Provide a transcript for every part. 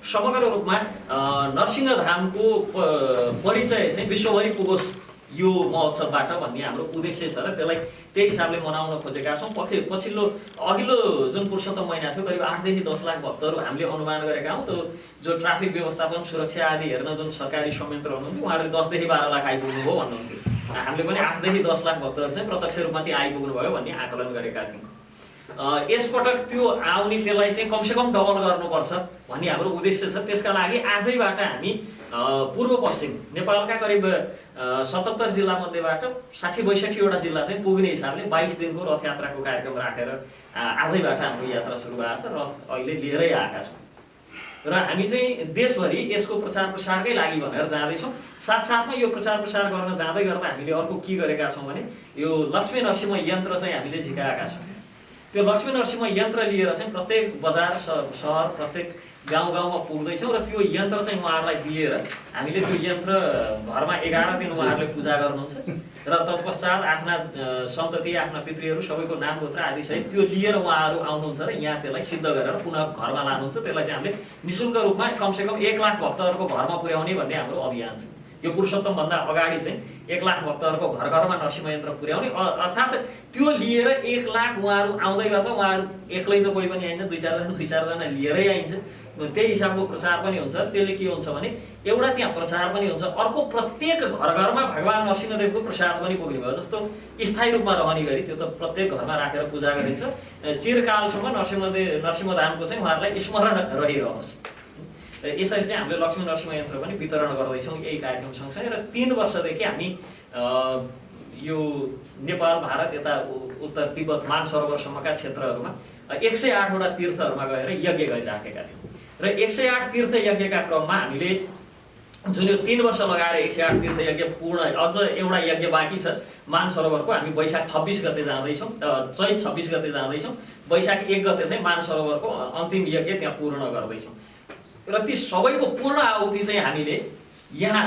समग्र रूपमा नरसिंहधामको परिचय चाहिँ विश्वभरि पुगोस् यो महोत्सवबाट भन्ने हाम्रो उद्देश्य छ र त्यसलाई त्यही हिसाबले मनाउन खोजेका छौँ। पछिल्लो अघिल्लो जुन पुरुषोत्तम महिना थियो करिब 8 देखि 10 लाख भक्तहरू हामीले अनुमान गरेका हौँ। त्यो जो ट्राफिक व्यवस्थापन सुरक्षा आदि हेर्न जुन सरकारी संयन्त्र हुनुहुन्थ्यो उहाँहरूले 10 देखि 12 लाख आइपुग्नु भयो भन्नुहुन्थ्यो। हामीले पनि 8 देखि 10 लाख भक्तहरू चाहिँ प्रत्यक्ष रूपमा त्यहाँ आइपुग्नु भयो भन्ने आकलन गरेका थियौँ। यसपटक त्यो आउने त्यसलाई चाहिँ कमसेकम डबल गर्नुपर्छ भन्ने हाम्रो उद्देश्य छ। त्यसका लागि आजैबाट हामी पूर्व पश्चिम नेपालका करिब 77 जिल्ला मध्येबाट 60-62 वटा जिल्ला चाहिँ पुग्ने हिसाबले 22 दिनको रथयात्राको कार्यक्रम राखेर आजैबाट हाम्रो यात्रा सुरु भएको छ। रथ अहिले लिएरै आएका छौँ र हामी चाहिँ देशभरि यसको प्रचार प्रसारकै लागि भनेर जाँदैछौँ। साथसाथमा यो प्रचार प्रसार गर्न जाँदै गर्दा हामीले अर्को के गरेका छौँ भने यो लक्ष्मी नरसिंह यन्त्र चाहिँ हामीले झिकाएका छौँ। त्यो लक्ष्मी नरसिंह यन्त्र लिएर चाहिँ प्रत्येक बजार सहर प्रत्येक गाउँमा पुग्दैछौँ र त्यो यन्त्र चाहिँ उहाँहरूलाई दिएर हामीले त्यो यन्त्र घरमा 11 दिन उहाँहरूले पूजा गर्नुहुन्छ र तत्पश्चात आफ्ना सन्तति आफ्ना पितृहरू सबैको नाम गोत्र आदि सहित त्यो लिएर उहाँहरू आउनुहुन्छ र यहाँ त्यसलाई सिद्ध गरेर पुनः घरमा लानुहुन्छ। त्यसलाई चाहिँ हामीले निःशुल्क रूपमा कमसेकम 1 लाख भक्तहरूको घरमा पुर्याउने भन्ने हाम्रो अभियान छ। यो पुरुषोत्तमभन्दा अगाडि चाहिँ 1 लाख भक्तहरूको घरमा नरसिंह यन्त्र पुर्याउने, अर्थात् त्यो लिएर 1 लाख उहाँहरू आउँदै गर्दा उहाँहरू एक्लै त कोही पनि आइन्छ, 2-4 जना लिएरै आइन्छ। त्यही हिसाबको प्रचार पनि हुन्छ। त्यसले के हुन्छ भने एउटा त्यहाँ प्रचार पनि हुन्छ, अर्को प्रत्येक घरमा भगवान् नरसिंहदेवको प्रसाद पनि पुग्ने भयो। जस्तो स्थायी रूपमा रहने गरी त्यो त प्रत्येक घरमा राखेर पूजा गरिन्छ। चिरकालसम्म नरसिंहधामको चाहिँ उहाँहरूलाई स्मरण रहिरहोस्। यसरी चाहिँ हामीले लक्ष्मी नरसिंह यन्त्र पनि वितरण गर्दैछौँ यही कार्यक्रम सँगसँगै। र 3 वर्षदेखि हामी यो नेपाल भारत यता उत्तर तिब्बत मानसरोवरसम्मका क्षेत्रहरूमा 108 वटा तीर्थहरूमा गएर यज्ञ गरिराखेका थियौँ र 108 तीर्थ यज्ञका क्रममा हामीले जुन यो 3 वर्ष लगाएर 108 तीर्थ यज्ञ पूर्ण, अझ एउटा यज्ञ बाँकी छ मानसरोवरको। हामी वैशाख 26 गते जाँदैछौँ, चैत 26 गते जाँदैछौँ। वैशाख 1 गते चाहिँ मानसरोवरको अन्तिम यज्ञ त्यहाँ पूर्ण गर्दैछौँ र ती सबैको पूर्ण आहुति चाहिँ हामीले यहाँ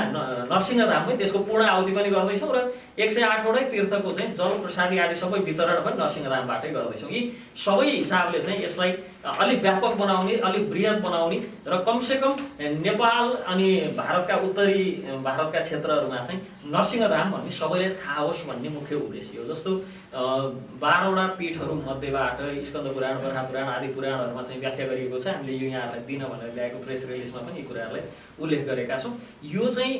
नरसिंहधाममै त्यसको पूर्ण आहुति पनि गर्दैछौँ र 108 वटै तीर्थको चाहिँ जल प्रसादी आदि सबै वितरण पनि नरसिंहधामबाटै गर्दैछौँ। यी सबै हिसाबले चाहिँ यसलाई अलिक व्यापक बनाउने, अलिक बृहत बनाउने र कमसेकम नेपाल अनि भारतका उत्तरी भारतका क्षेत्रहरूमा चाहिँ नरसिंहधाम भन्ने सबैले थाहा होस् भन्ने मुख्य उद्देश्य हो। जस्तो 12 वटा पीठहरू मध्येबाट स्कन्द पुराण, बर्खा पुराण आदि पुराणहरूमा चाहिँ व्याख्या गरिएको छ। हामीले यो यहाँहरूलाई दिन भनेर ल्याएको प्रेस रिलिजमा पनि यी कुराहरूलाई उल्लेख गरेका छौँ। यो चाहिँ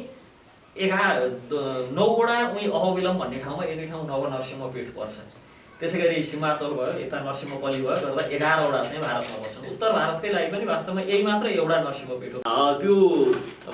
9 वटा अहोबिलम भन्ने ठाउँमा एकै ठाउँ नवनरसिंह पीठ पर्छ। त्यसै गरी सिमाचल भयो, यता नरसिंहपल्ली भयो, गर्दा 11 वटा चाहिँ भारतमा पर्छन्। उत्तर भारतकै लागि पनि वास्तवमा यही मात्र एउटा नरसिंह पीठ हो। त्यो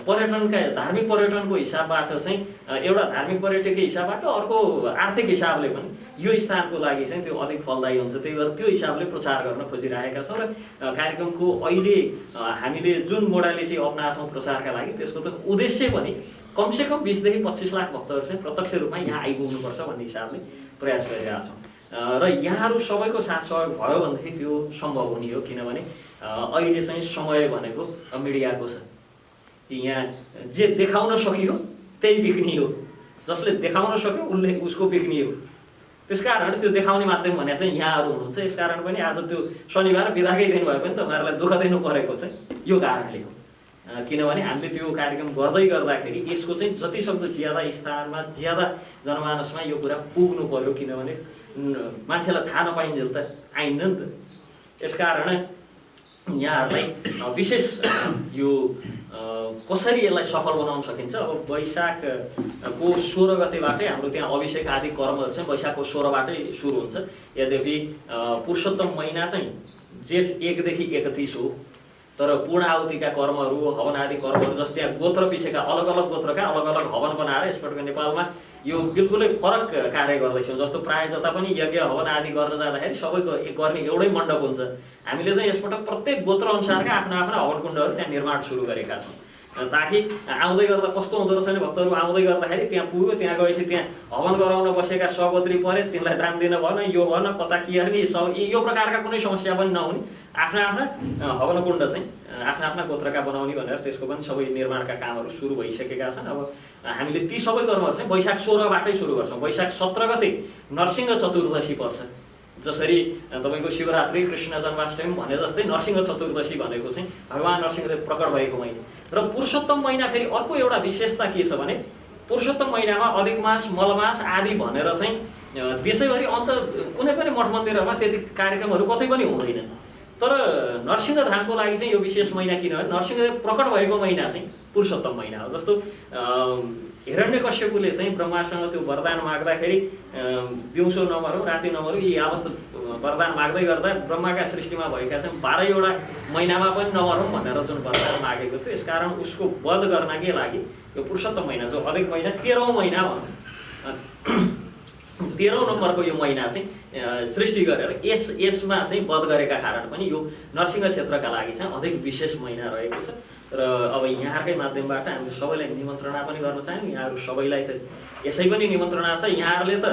पर्यटनका धार्मिक पर्यटनको हिसाबबाट चाहिँ एउटा धार्मिक पर्यटकीय हिसाबबाट, अर्को आर्थिक हिसाबले पनि यो स्थानको लागि चाहिँ त्यो अधिक फलदायी हुन्छ। त्यही भएर त्यो हिसाबले प्रचार गर्न खोजिरहेका छौँ र कार्यक्रमको अहिले हामीले जुन मोडालिटी अप्नाछौँ प्रचारका लागि त्यसको त उद्देश्य पनि कमसेकम 20 देखि 25 लाख भक्तहरू चाहिँ प्रत्यक्ष रूपमा यहाँ आइपुग्नुपर्छ भन्ने हिसाबले प्रयास गरिरहेका छौँ र यहाँहरू सबैको साथ सहयोग भयो भनेदेखि त्यो सम्भव हुने हो। किनभने अहिले चाहिँ समय भनेको मिडियाको छ। यहाँ जे देखाउन सकियो त्यही बिक्नी हो। जसले देखाउन सक्यो उसले उसको बिक्नी हो। त्यसकारण त्यो देखाउने माध्यम भने चाहिँ यहाँहरू हुनुहुन्छ। यसकारण पनि आज त्यो शनिबार बिदाकै दिन भए पनि तपाईँहरूलाई दुःख दिनु परेको चाहिँ यो कारणले हो। किनभने हामीले त्यो कार्यक्रम गर्दै गर्दाखेरि यसको चाहिँ जतिसक्दो ज्यादा स्थानमा ज्यादा जनमानसमा यो कुरा पुग्नु पर्यो। किनभने मान्छेलाई थाहा नपाइन्जेल त आइन्न नि त। यसकारण यहाँहरूलाई विशेष यो कसरी यसलाई सफल बनाउन सकिन्छ। अब वैशाखको 16 गतेबाटै हाम्रो त्यहाँ अभिषेक आदि कर्महरू चाहिँ वैशाखको 16बाटै सुरु हुन्छ। यद्यपि पुरुषोत्तम महिना चाहिँ जेठ 1 देखि 31 हो। तर पूर्ण आहुतिका कर्महरू, हवन आदि कर्महरू जस्तै यहाँ गोत्र पिछेका अलग अलग गोत्रका अलग अलग हवन बनाएर यसपटक नेपालमा यो बिल्कुलै फरक कार्य गर्दैछौँ। जस्तो प्रायः जता पनि यज्ञ हवन आदि गर्न जाँदाखेरि सबैको गर्ने एउटै मण्डप हुन्छ। हामीले चाहिँ यसपटक प्रत्येक गोत्र अनुसारका आफ्ना आफ्ना हवन कुण्डहरू त्यहाँ निर्माण सुरु गरेका छौँ ताकि आउँदै गर्दा कस्तो हुँदो रहेछ भने भक्तहरू आउँदै गर्दाखेरि त्यहाँ पुग्यो, त्यहाँ गएपछि त्यहाँ हवन गराउन बसेका सगोत्री परे, तिनलाई दान दिन भएन, यो भएन, कता के गर्ने, यो प्रकारका कुनै समस्या पनि नहुने आफ्ना आफ्ना हवन कुण्ड चाहिँ आफ्ना आफ्ना गोत्रका बनाउने भनेर त्यसको पनि सबै निर्माणका कामहरू सुरु भइसकेका छन्। अब हामीले ती सबै कर्महरू चाहिँ वैशाख 16बाटै सुरु गर्छौँ। वैशाख 17 गते नरसिंह चतुर्दशी पर्छ। जसरी तपाईँको शिवरात्रि कृष्ण जन्माष्टमी भने जस्तै नरसिंह चतुर्दशी भनेको चाहिँ भगवान् नरसिंहदेव प्रकट भएको महिना र पुरुषोत्तम महिना फेरि अर्को एउटा विशेषता के छ भने पुरुषोत्तम महिनामा अधिक मास मलमास आदि भनेर चाहिँ देशैभरि अन्त कुनै पनि मठ मन्दिरहरूमा त्यति कार्यक्रमहरू कतै पनि हुँदैन तर नरसिंहधामको लागि चाहिँ यो विशेष महिना किनभने नरसिंहदेव प्रकट भएको महिना चाहिँ पुरुषोत्तम महिना हो जस्तो हिरण्यकश्यपुले चाहिँ ब्रह्मासँग त्यो वरदान माग्दाखेरि दिउँसो नमरौँ राति नमरौँ यी यावत वरदान माग्दै गर्दा ब्रह्माका सृष्टिमा भएका चाहिँ 12वटा महिनामा पनि नमरौँ भनेर जुन वरदान मागेको थियो यसकारण उसको वध गर्नकै लागि यो पुरुषोत्तम महिना जो अधिक महिना 13औं महिना भनौँ 13औं नम्बरको यो महिना चाहिँ सृष्टि गरेर यसमा चाहिँ वध गरेका कारण पनि यो नरसिंह क्षेत्रका लागि चाहिँ अधिक विशेष महिना रहेको छ र अब यहाँहरूकै माध्यमबाट हामी सबैलाई निमन्त्रणा पनि गर्न चाहौँ यहाँहरू सबैलाई त यसै पनि निमन्त्रणा छ यहाँहरूले त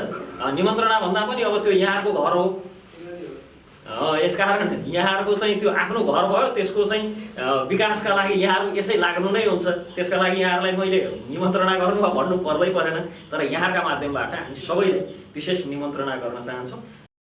निमन्त्रणा भन्दा पनि अब त्यो यहाँहरूको घर हो यसकारण यहाँहरूको चाहिँ त्यो आफ्नो घर भयो त्यसको चाहिँ विकासका लागि यहाँहरू यसै लाग्नु नै हुन्छ त्यसका लागि यहाँहरूलाई मैले निमन्त्रणा गर्नु वा भन्नु पर्दै परेन तर यहाँहरूका माध्यमबाट हामी सबैलाई विशेष निमन्त्रणा गर्न चाहन्छौँ